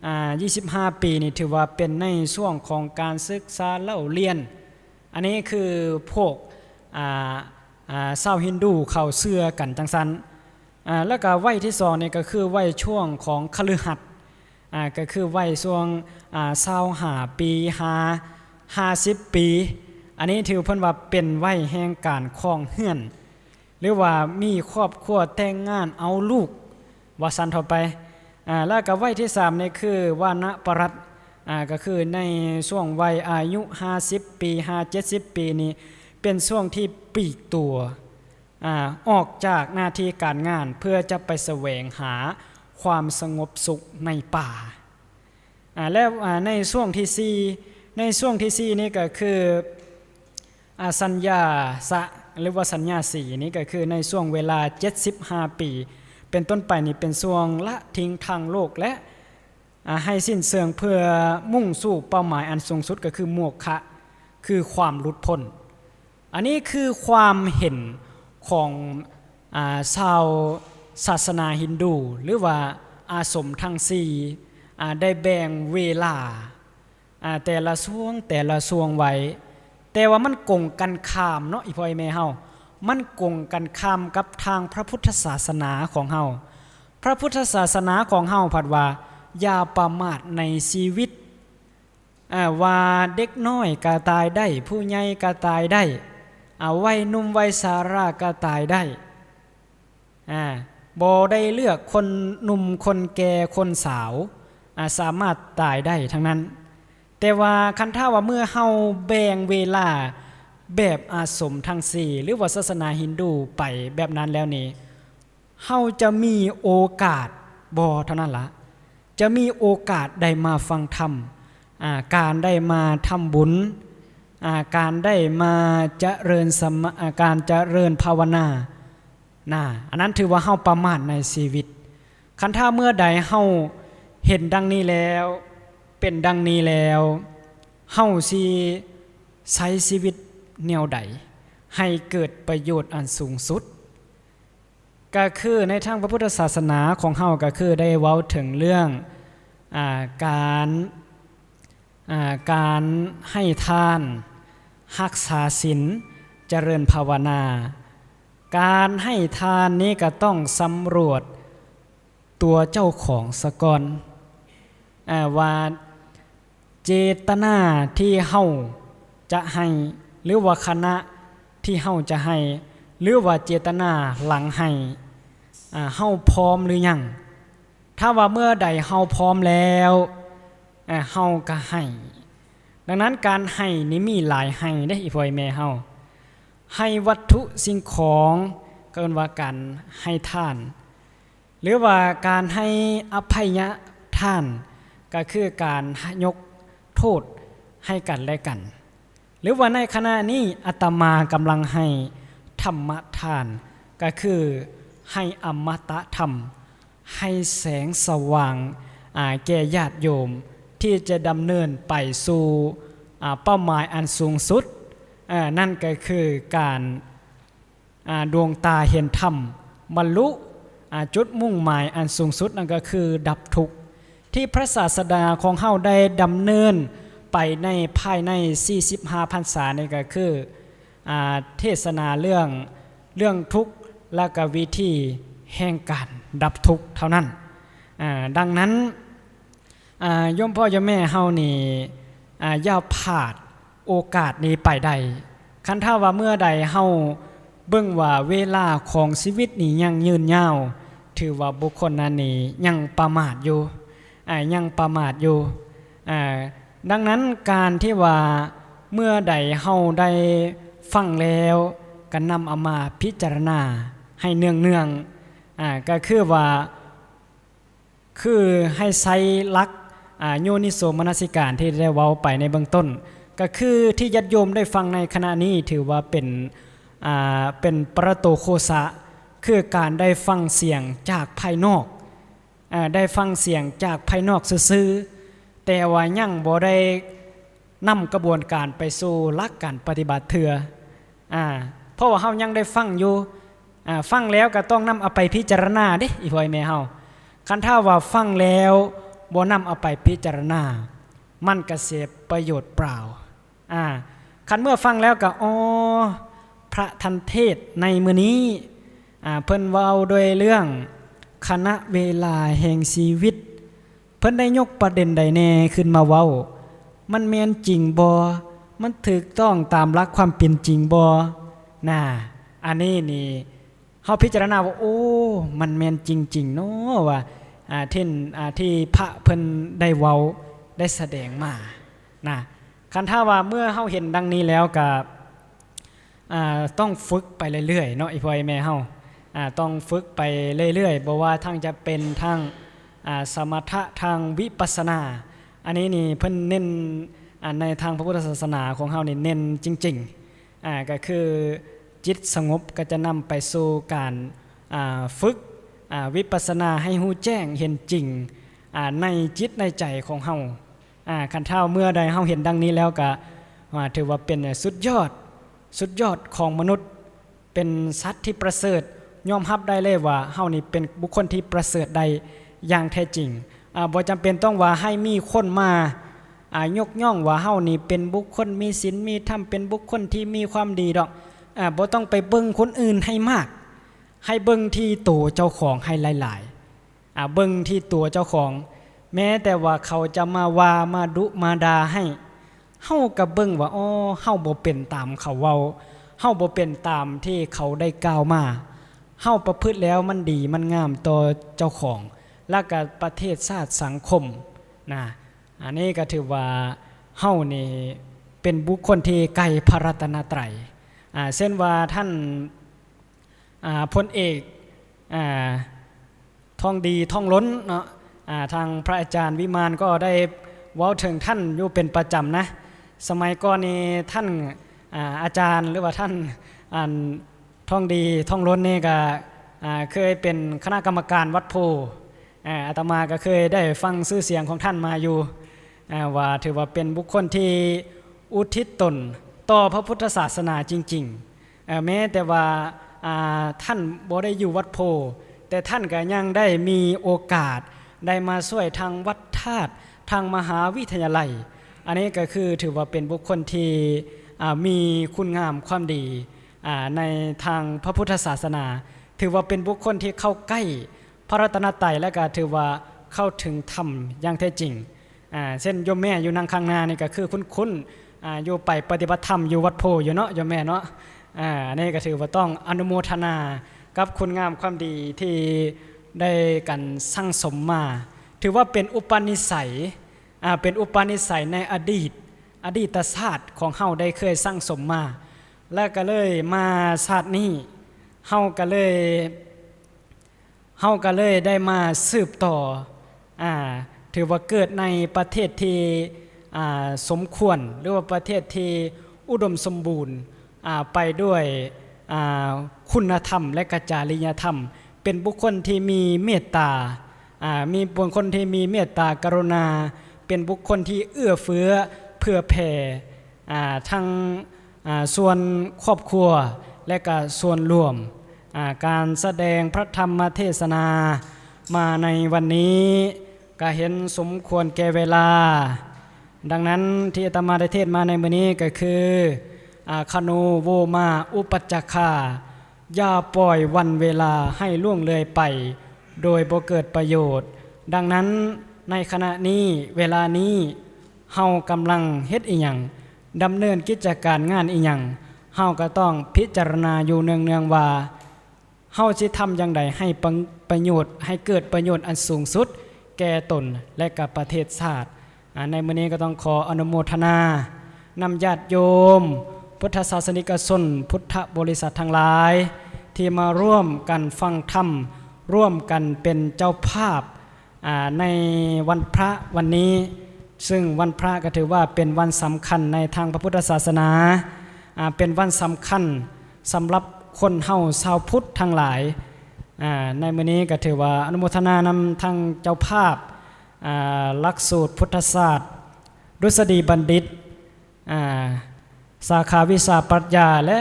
ອາ, ຊາວຫ້າປີນີ້ຖືວ່າເປັນໃນຊ່ວງຂອງການສຶກສາເລົ່າລຽນ. ອັນນີ້ຄືພວກ, ອາ, ອາ, ຊາວຮິນດູເຂົາເຊື່ອກັນຈັ່ງຊັ້ນ. ອາ, ແລ້ວກໍໄວທີສອງນີ້ກໍຄືໄວຊ່ວງຂອງຄະລືຫັດ, ອາ, ກໍຄືໄວຊ່ວງ, ອາ, ຊາວຫ້າປີຫາ ຫ້າສິບປີ. ອັນນີ້ຖືເພິ່ນວ່າເປັນໄວແຫ່ງການຄອງເຮືອນ ຫຼືວ່າມີຄອບຄົວແຕ່ງງານເອົາລູກ ວ່າຊັ້ນເຖາະໄປ. ອາ, ແລ້ວກໍໄວທີສາມນີ້ຄືວານະປະລັດ, ອາ, ກໍຄືໃນຊ່ວງໄວອາຍຸຫ້າສິບປີຫາ ເຈັດສິບປີນີ້ ເປັນຊ່ວງທີ່ປີກຕົວ, ອາ, ອອກຈາກໜ້າທີ່ການງານເພື່ອຈະໄປສະແຫວງຫາຄວາມສະຫງົບສຸກໃນປ່າ. ອາ, ແລ້ວ, ອາ, ໃນຊ່ວງທີສີ່, ໃນຊ່ວງທີສີ່ນີ້ກໍຄື ອາ, ສັນຍາສະ ຫຼືວ່າສັນຍາສີ ນີ້ກໍຄືໃນຊ່ວງເວລາເຈັດສິບຫ້າປີເປັນຕົ້ນໄປນີ້ ເປັນຊ່ວງລະຖິ້ມທາງໂລກ ແລະ ອາ, ໃຫ້ສິ້ນເຊີງເພື່ອມຸ່ງສູ່ເປົ້າໝາຍອັນສູງສຸດ ກໍຄືໂມກຂະ, ຄືຄວາມຫຼຸດພົ້ນ. ອັນນີ້ຄືຄວາມເຫັນຂອງ, ອາ, ຊາວສາສະໜາຮິນດູ ຫຼືວ່າອາສົມທັງສີ່, ອາ, ໄດ້ແບ່ງເວລາ, ອາ, ແຕ່ລະຊ່ວງ, ແຕ່ລະຊ່ວງໄວ້. ແຕ່ວ່າມັນກົງກັນຂ້າມເນາະ ອີ່ພໍ່ອີ່ແມ່ເຮົາ, ມັນກົງກັນຂ້າມກັບທາງພະພຸດທະສາສະໜາຂອງເຮົາ. ພະພຸດທະສາສະໜາຂອງເຮົາພັດວ່າ ຢ່າປະໝາດໃນຊີວິດ. ອາ, ວ່າເດັກນ້ອຍກໍຕາຍໄດ້, ຜູ້ໃຫຍ່ກໍຕາຍໄດ້, ອາ, ໄວໜຸ່ມໄວຊະລາກໍຕາຍໄດ້. ອາ, ບໍ່ໄດ້ເລືອກຄົນໜຸ່ມຄົນແກ່ຄົນສາວ ອາ ສາມາດຕາຍໄດ້ທັງນັ້ນ. ແຕ່ວ່າຄັນຖ້າວ່າເມື່ອເຮົາແບ່ງເວລາແບບອາສົມທັງສີ່ ຫຼືວ່າສາສະໜາຮິນດູໄປແບບນັ້ນແລ້ວນີ້ ເຮົາຈະມີໂອກາດບໍ່ເທົ່ານັ້ນລະ ຈະມີໂອກາດໄດ້ມາຟັງທຳ ອາ ການໄດ້ມາທຳບຸນ ອາ ການໄດ້ມາຈະເລີນສະມະ ອາ ການຈະເລີນພາວະນາ ນະ ອັນນັ້ນຖືວ່າເຮົາປະໝາດໃນຊີວິດ. ຄັນຖ້າເມື່ອໃດເຮົາເຫັນດັ່ງນີ້ແລ້ວ ເປັນດັ່ງນີ້ແລ້ວ ເຮົາຊິໃຊ້ຊີວິດແນວໃດໃຫ້ເກີດປະໂຫຍດອັນສູງສຸດ? ກະຄືໃນທາງພະພຸດທະສາສະໜາຂອງເຮົາ ກະຄືໄດ້ເວົ້າເຖິງເລື່ອງ ອາ ການ ອາ ການໃຫ້ທານ, ຮັກສາສິນ, ຈະເລີນພາວະນາ. ການໃຫ້ທານນີ້ກະຕ້ອງສຳຫຼວດຕົວເຈົ້າຂອງສາກ່ອນ ອາ ວ່າເຈດຕະນາທີ່ເຮົາຈະໃຫ້ ຫຼືວ່າຄະນະທີ່ເຮົາຈະໃຫ້ ຫຼືວ່າເຈດຕະນາຫຼັງໃຫ້ ອາ ເຮົາພ້ອມຫຼືຍັງ? ຖ້າວ່າເມື່ອໃດເຮົາພ້ອມແລ້ວ ເຮົາກະໃຫ້. ດັ່ງນັ້ນການໃຫ້ນີ້ມີຫຼາຍໃຫ້ເດ້ ອີ່ພໍ່ອີ່ແມ່ເຮົາ. ໃຫ້ວັດຖຸສິ່ງຂອງ ກໍເອີ້ນວ່າການໃຫ້ທານ ຫຼືວ່າການໃຫ້ອະໄພຍະທານ ກໍຄືການຍົກໂທດໃຫ້ກັນແລະກັນ. ຫຼືວ່າໃນຂະນະນີ້ອາດຕະມາກຳລັງໃຫ້ທຳມະທານ ກໍຄືໃຫ້ອະມະຕະທຳ ໃຫ້ແສງສະຫວ່າງ ອາ ແກ່ຍາດໂຍມ ທີ່ຈະດຳເນີນໄປສູ່ ອາ ເປົ້າໝາຍອັນສູງສຸດ ອາ ນັ້ນກໍຄືການ ອາ ດວງຕາເຫັນທຳ ບັນລຸ ອາ ຈຸດມຸ່ງໝາຍອັນສູງສຸດ ນັ້ນກໍຄືດັບທຸກ ທີ່ພະສາສະດາຂອງເຮົາໄດ້ດຳເນີນໄປໃນພາຍໃນສີ່ສິບຫ້າພັນສານີ້ ກໍຄື ອາ ເທດສະໜາເລື່ອງ ເລື່ອງທຸກ ແລະກະວິທີແຫ່ງການດັບທຸກເທົ່ານັ້ນ. ອາ ດັ່ງນັ້ນ ອາ ໂຍມພໍ່ໂຍມແມ່ເຮົານີ້ ອາ ຢ່າພາດໂອກາດນີ້ໄປໄດ້. ຄັນຖ້າວ່າເມື່ອໃດເຮົາເບິ່ງວ່າເວລາຂອງຊີວິດນີ້ຍັງຍືນຍາວ ຖືວ່າບຸກຄົນນັ້ນນີ້ຍັງປະໝາດຢູ່ ອາ ຍັງປະໝາດຢູ່. ອາ ດັ່ງນັ້ນການທີ່ວ່າເມື່ອໃດເຮົາໄດ້ຟັງແລ້ວ ກະນຳເອົາມາພິຈາລະນາໃຫ້ເນື່ອງໆ ອາ ກະຄືວ່າ ຄືໃຫ້ໃຊ້ຫຼັກ ອາ ໂຍນິໂສມະນະສິການທີ່ໄດ້ເວົ້າໄປໃນເບື້ອງຕົ້ນ ກະຄືທີ່ຍາດໂຍມໄດ້ຟັງໃນຂະນະນີ້ ຖືວ່າເປັນ ອາ ເປັນປະໂຕໂຄສະ ຄືການໄດ້ຟັງສຽງຈາກພາຍນອກ ອາ ໄດ້ຟັງສຽງຈາກພາຍນອກຊື່ໆ ແຕ່ວ່າຍັງບໍ່ໄດ້ ນຳກະບວນການໄປສູ່ຫຼັກການປະຕິບັດເທື່ອ ອາ ເພາະວ່າເຮົາຍັງໄດ້ຟັງຢູ່ ອາ ຟັງແລ້ວກະຕ້ອງນຳເອົາໄປພິຈາລະນາເດ້ ອີ່ພໍ່ອີ່ແມ່ເຮົາ. ຄັນຖ້າວ່າຟັງແລ້ວບໍ່ນຳເອົາໄປພິຈາລະນາ ມັນກະເສຍປະໂຫຍດເປົ່າ. ອາ ຄັນເມື່ອຟັງແລ້ວກະ ອໍ ພະທ່ານເທດໃນມື້ນີ້ ອາ ເພິ່ນເວົ້າດ້ວຍເລື່ອງຂະນະເວລາແຫ່ງຊີວິດ ເພິ່ນໄດ້ຍົກປະເດັນໃດແດ່ຂຶ້ນມາເວົ້າ? ມັນແມ່ນຈິງບໍ່? ມັນຖືກຕ້ອງຕາມຫຼັກຄວາມເປັນຈິງບໍ່? ນາ ອັນນີ້ນີ້ ເຮົາພິຈາລະນາວ່າ ໂອ້ ມັນແມ່ນຈິງໆເນາະ ວ່າ ອາ ເຊັ່ນ ອາ ທີ່ພະເພິ່ນໄດ້ເວົ້າ ໄດ້ສະແດງມາ ນາ. ຄັນຖ້າວ່າເມື່ອເຮົາເຫັນດັ່ງນີ້ແລ້ວກະ ອາ ຕ້ອງຝຶກໄປເລື້ອຍໆເນາະ ອີ່ພໍ່ອີ່ແມ່ເຮົາ ອາ ຕ້ອງຝຶກໄປເລື້ອຍໆ ບໍ່ວ່າທັງຈະເປັນທາງ ອາ ສະມະຖະ ທາງວິປັດສະນາ ອັນນີ້ນີ້ເພິ່ນເນັ້ນ ອາ ໃນທາງພະພຸດທະສາສະໜາຂອງເຮົານີ້ເນັ້ນຈິງໆ ອາ ກໍຄືຈິດສະຫງົບກໍຈະນຳໄປສູ່ການ ອາ ຝຶກ ອາ ວິປັດສະນາໃຫ້ຮູ້ແຈ້ງເຫັນຈິງ ອາ ໃນຈິດໃນໃຈຂອງເຮົາ. ອາ ຄັນຖ້າເມື່ອໃດເຮົາເຫັນດັ່ງນີ້ແລ້ວກະ ອາ ຖືວ່າເປັນ ອາ ສຸດຍອດ ສຸດຍອດຂອງມະນຸດ ເປັນສັດທີ່ປະເສີດ ຍອມຮັບໄດ້ເລີຍວ່າເຮົານີ້ເປັນບຸກຄົນທີ່ປະເສີດໄດ້ຢ່າງແທ້ຈິງ. ອາ ບໍ່ຈຳເປັນຕ້ອງວ່າໃຫ້ມີຄົນມາ ອາ ຍົກຍ້ອງວ່າເຮົານີ້ເປັນບຸກຄົນມີສິນມີທຳ ເປັນບຸກຄົນທີ່ມີຄວາມດີດອກ. ອາ ບໍ່ຕ້ອງໄປເບິ່ງຄົນອື່ນໃຫ້ມາກ ໃຫ້ເບິ່ງທີ່ໂຕເຈົ້າຂອງໃຫ້ຫຼາຍໆ. ອາ ເບິ່ງທີ່ຕົວເຈົ້າຂອງ ແມ້ແຕ່ວ່າເຂົາຈະມາວ່າມາດຸມາດ່າໃຫ້ ເຮົາກໍເບິ່ງວ່າ ອໍ ເຮົາບໍ່ເປັນຕາມເຂົາເວົ້າ ເຮົາບໍ່ເປັນຕາມທີ່ເຂົາໄດ້ກ່າວມາ ເຮົາປະພຶດແລ້ວມັນດີມັນງາມຕໍ່ເຈົ້າຂອງ ແລ້ວກໍປະເທດຊາດສັງຄົມນະ. ອັນນີ້ກໍຖືວ່າເຮົານີ້ເປັນບຸກຄົນທີ່ໃກ້ພະລັດຕະນະໄຕ. ອາ ເຊັ່ນວ່າທ່ານ ອາ ພົນເອກ ອາ ທອງດີ ທອງລົ້ນເນາະ ອາ ທາງພະອາຈານວິມານກໍໄດ້ເວົ້າເຖິງທ່ານຢູ່ເປັນປະຈຳນະ. ສະໄໝກ່ອນນີ້ທ່ານ ອາ ອາຈານ ຫຼືວ່າທ່ານ ອັນ ທອງດີ ທອງລົ້ນນີ້ກໍ ອາ ເຄີຍເປັນຄະນະກຳມະການວັດໂພ. ອາ ອາດຕະມາກໍເຄີຍໄດ້ຟັງຊື່ສຽງຂອງທ່ານມາຢູ່ ອາ ວ່າຖືວ່າເປັນບຸກຄົນທີ່ອຸທິດຕົນຕໍ່ພະພຸດທະສາສະໜາຈິງໆ. ເອີ ແມ້ແຕ່ວ່າ ອາ ທ່ານບໍ່ໄດ້ຢູ່ວັດໂພ ແຕ່ທ່ານກໍຍັງໄດ້ມີໂອກາດໄດ້ມາຊ່ວຍທາງວັດທາດ ທາງມະຫາວິທະຍາໄລ. ອັນນີ້ກໍຄືຖືວ່າເປັນບຸກຄົນທີ່ ອາ ມີຄຸນງາມຄວາມດີ ອາ ໃນທາງພະພຸດທະສາສະໜາ. ຖືວ່າເປັນບຸກຄົນທີ່ເຂົ້າໃກ້ພະລັດຕະນະໄຕ ແລະ ກໍຖືວ່າເຂົ້າເຖິງທຳຢ່າງແທ້ຈິງ. ອາ ເຊັ່ນໂຍມແມ່ຢູ່ນັ່ງຂ້າງໜ້ານີ້ກໍຄືຄຸ້ນໆ ອາ ຢູ່ໄປປະຕິບັດທຳຢູ່ວັດໂພຢູ່ເນາະ ໂຍມແມ່ເນາະ. ອາ ອັນນີ້ກໍຖືວ່າຕ້ອງອະນຸໂມທະນາກັບຄຸນງາມຄວາມດີທີ່ໄດ້ກັນສັ່ງສົມມາ. ຖືວ່າເປັນອຸປະນິໄສ ອາ ເປັນອຸປະນິໄສໃນອະດີດ ອະດີດຕະຊາດຂອງເຮົາໄດ້ເຄີຍສັ່ງສົມມາ ແລະ ກໍເລີຍມາຊາດນີ້ ເຮົາກໍເລີຍ ເຮົາກໍເລີຍໄດ້ມາສືບຕໍ່ ອາ ຖືວ່າເກີດໃນປະເທດທີ່ ອາ ສົມຄວນ ຫຼືວ່າປະເທດທີ່ອຸດົມສົມບູນ ອາ ໄປດ້ວຍ ອາ ຄຸນນະທຳ ແລະ ກະຈະລິຍະທຳ. ເປັນບຸກຄົນທີ່ມີເມດຕາ ອາ ມີບຸກຄົນທີ່ມີເມດຕາກະລຸນາ ເປັນບຸກຄົນທີ່ເອື້ອເຟື້ອເຜື່ອແຜ່ ອາ ທັງ ອາ ສ່ວນຄອບຄົວ ແລະ ກະສ່ວນລວມ. ອາ ການສະແດງພະທຳມະເທດສະນາມາໃນວັນນີ້ ກະເຫັນສົມຄວນແກ່ເວລາ. ດັ່ງນັ້ນ ທີ່ອາດຕະມາໄດ້ເທດມາໃນມື້ນີ້ກໍຄື ອາ ຄະໂນໂວມາອຸປັດຈາຄາ ຢ່າປ່ອຍວັນເວລາໃຫ້ລ່ວງເລີຍໄປໂດຍບໍ່ເກີດປະໂຫຍດ. ດັ່ງນັ້ນ ໃນຂະນະນີ້ ເວລານີ້ ເຮົາກຳລັງເຮັດອີ່ຫຍັງ, ດຳເນີນກິດຈະການງານອີ່ຫຍັງ, ເຮົາກໍຕ້ອງພິຈາລະນາຢູ່ເນື່ອງໆວ່າ ເຮົາຊິທຳຢ່າງໃດໃຫ້ປະ ປະໂຫຍດ ໃຫ້ເກີດປະໂຫຍດອັນສູງສຸດແກ່ຕົນ ແລະ ກັບປະເທດຊາດ. ອາ ໃນມື້ນີ້ກໍຕ້ອງຂໍອະນຸໂມທະນານຳຍາດໂຍມ ພຸດທະສາສະນິກະຊົນ ພຸດທະບໍລິສັດທັງຫຼາຍ ທີ່ມາຮ່ວມກັນຟັງທຳ, ຮ່ວມກັນເປັນເຈົ້າພາບ ອາ ໃນວັນພະວັນນີ້, ຊຶ່ງວັນພະກໍຖືວ່າເປັນວັນສຳຄັນໃນທາງພະພຸດທະສາສະໜາ, ອາ ເປັນວັນສຳຄັນສຳລັບຄົນເຮົາຊາວພຸດທັງຫຼາຍ. ອາ ໃນມື້ນີ້ກໍຖືວ່າອະນຸໂມທະນານຳທັງເຈົ້າພາບ ອາ ຫຼັກສູດພຸດທະສາດ ດຸສະດີບັນດິດ ອາ ສາຂາວິຊາປັດຊະຍາ ແລະ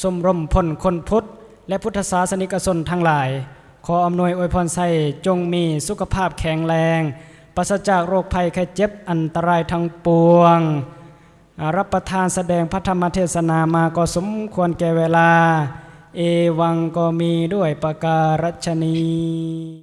ຊົມລົມພົນຄົນພຸດ ແລະ ພຸດທະສາສະນິກະຊົນທັງຫຼາຍ, ຂໍອຳນວຍອວຍພອນໄຊ ຈົ່ງມີສຸຂະພາບແຂງແຮງ, ປາສະຈາກໂລກໄພໄຂ້ເຈັບອັນຕະລາຍທັງປວງ. ອາ ຮັບປະທານສະແດງພະທຳມະເທດສະນາມາກໍສົມຄວນແກ່ເວລາ. ເອວັງກໍມີດ້ວຍປະການລັດຊະນີ.